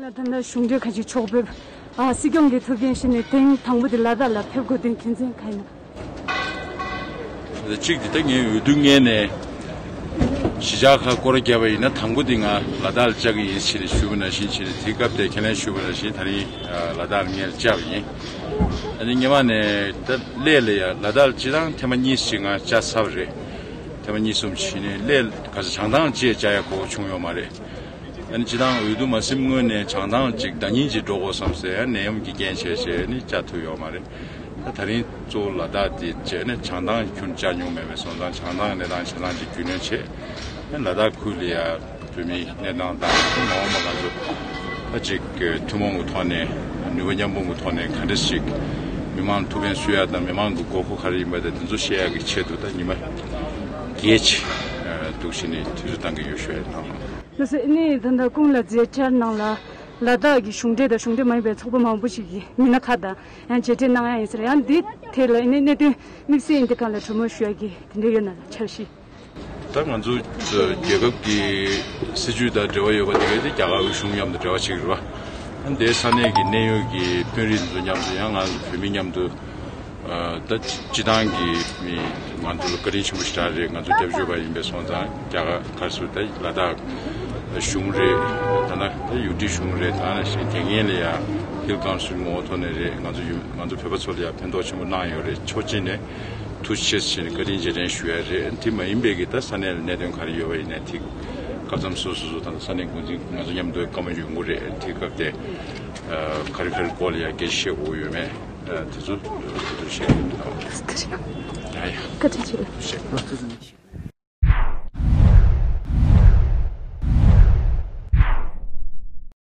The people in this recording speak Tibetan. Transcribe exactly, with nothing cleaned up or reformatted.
ད་ལྟ་གཞུང་འབྲེལ་ཁ་ཅིག་ཕྱོགས་ཕེབས། ཨ། སྲིད་སྐྱོང་གི་ཐུགས་འགན་བཞེས་ནས་ཐེངས་དང་པོ་དེ་ལ་དྭགས་ལ་ཕེབས་དགོས་དོན་རྒྱུ་མཚན་གང་ཡིན་ན། གཅིག་འདི་ལྟ་ངས་འོས་བསྡུ་སྔོན་ནས་གཞིས་ཆགས་ཁག་སྐོར་བརྒྱབ་པ་ཡིན་ན། དང་པོ་འདི་ང་ལ་དྭགས་ལ་བཅར་གྱི་ཡིན་ཞེས་ཞུས་པ་ནང་བཞིན་བྱས་ནས། དེའི་སྐབས་དེ་ཁས་ལེན་ཞུས་པ་ནང་བཞིན་ད་རིང་ལ་དྭགས་ལ་སྔོན་ལ་བཅར་བ་ཡིན། ཨ་ནི་སྔོན་མ་ནས་ད་སླད་ལ་ཡ་ལ་དྭགས་ལ་སྤྱིར་བཏང་ཐེངས་མ་གཉིས་ཤིག་ང་བཅར་ཚར་བ་རེད། ཐེངས་མ་གཉིས་གསུམ་བྱས་ནས་སླད་ག་ས་བྱང་ཐང་བཅས་བཅར་ཡ་གོ་བྱུང་ཡོད་མ་རེད། ཨ་ནི་སྤྱིར་བཏང་འོས་བསྡུ་མ་ཟིན་སྔོན་ནས་བྱང་ཐང་ཅིག་ཟླ་ཉིན་ཅིག་འགྲོ་དགོས་བསམ་ཟེར་ཡ་ནད་ཡམས་ཀྱི་རྐྱེན་བྱས་བྱས་ནས་བཅར་ཐུབ་ཡོད་མ་རེད། ད་ད་རིང་གཙོ་བོ་ལ་དྭགས་དེ་བྱས་ནས་བྱང་ཐང་ཁྱོན་བཅར་མྱོང་མེད་པས་སོང་ཙང་། བྱང་ཐང་གནས་སྟངས་ཆ་ཚང་ཅིག་རྒྱུས་ལོན་བྱས། ཨ་ནི་ལ་དྭགས་ཁུལ་ལ་ཡ་བོད་མིའི་གནས་སྟངས་དང་། མ་འོངས་པ་ང་ཚོ་ད་ཅིག་ཐུན་མོང་གི་ཐོག་ནས་ནུས་པ་མཉམ་སྤུངས་ཀྱི་ཐོག་ནས་ག་འདྲ་ཞིག་མི་མང་ཐུགས་ཕན་གསོས་ཡ་དང་། མི་མང་གི་དགོས་མཁོ་ག་རེ་ཡིན་པ་དང་། དེ་ཚོ་ཤེས་ཡ་གི་ཆེད་དུ་ད་ཉི་མ་བརྒྱད་ཅིག་འདུག་བྱས་ནས་དུས་ཚོད་བཏང་གི་ཡོད་ཞུ་ཡ་ཡིན། ལགས་སོ། ཨ་ནི་ད་ལྟ་ཀུན་ལ་མཛད་འཆར་ནང་ལ་ལ་དྭགས་ཀྱི་གཞུང་འབྲེལ་དང་གཞུང་འབྲེལ་མ་ཡིན་པའི་ཚོགས་པ་མང་པོ་ཞིག་གིས་མི་སྣ་ཁག་དང་ཡང་མཇལ་འཕྲད་གནང་ཡ་ཡིན་ཟེར། ཡང་འདི་ཐད་ལ་ཨ་ནི་གནད་དོན་དམིགས་བསལ་འདི་སྒང་ལ་གྲོས་མོལ་ཞུ་ཡ་གི་དེ་འདྲ་ཡོད་ན་ལ་འཆར་གཞི། ད་ང་ཚོ་རྒྱལ་ཁབ་ཀྱི་སྲིད་ཇུས་དང་འབྲེལ་བ་ཡོད་པ་དེ་གའི་དེ་རྒྱ་གར་དབུས་གཞུང་མཉམ་དུ་འབྲེལ་བ་བྱེད་ཀྱི་རེད་པ། དེའི་ས་གནས་ཀྱི་གནད་ཡོད་ཀྱི་དཔོན་རིགས་ཚོ་མཉམ་དུ། ཡང་ང་ཚོ་བོད་མི་མཉམ་དུ། ཨ། ད་སྤྱི་བཏང་གི་མི་ང་ཚོ་ལ་བཀའ་དྲིན་ཆེན་པོ་ཞེ་དྲག་རེད། ང་ཚོ་སྐྱབས་བཅོལ་བ་ཡིན་པས་སོང་ཙང་། རྒྱ་གར་སུ་ད་ལ་དྭགས་གཞུང་རེད། ད་ལྟ་ད་ཡུ་ཊི་གཞུང་རེད། ད་ནང་བཞིན་དེ་སྔོན་ལ་ཡ་ཧིལ་ཀའུན་སིལ་ངོ་བོ་ཐོག་ནས་རེད། ང་ཚོ་ཡུ་ང་ཚོ་བོད་པ་ཚོ་ལ་ཡ་ཕན་ཐོགས་ཆེན་པོ་གནང་ཡོད་རེད། ཕྱོགས་གཅིག་ནས་ཐུགས་རྗེ་ཆེ་ཟེར་ནས་བཀའ་དྲིན་རྗེས་དྲན་ཞུ་ཡ་རེད། དེ་མ་ཡིན་པའི་གི་ད་ས་གནས་ལ་གནད་དོན་ག་རེ་ཡོད་པ་ཡིན་ནའི་དེ་སྐབས་མཚམས་སོ་སོ་སོ་དང་ས་གནས་འགོ་འཛིན་ང་ཚོ་མཉམ་དུ་བཀའ་མོལ་ཡོང་གི་རེད། དེ་སྐབས་དེ་ཨ་ག་རེ་ག་རེ་སྐོར་ལ་ཡ་སྐད་ཆ་བཤད་དགོས་ཡོད་མེད། ཨ། དེ་ཚོ་དེ་ཚོ་བཤད་དགོས་འདུག། ཡ་ཡ། བཀའ་དྲིན་ཆེ། བཤད།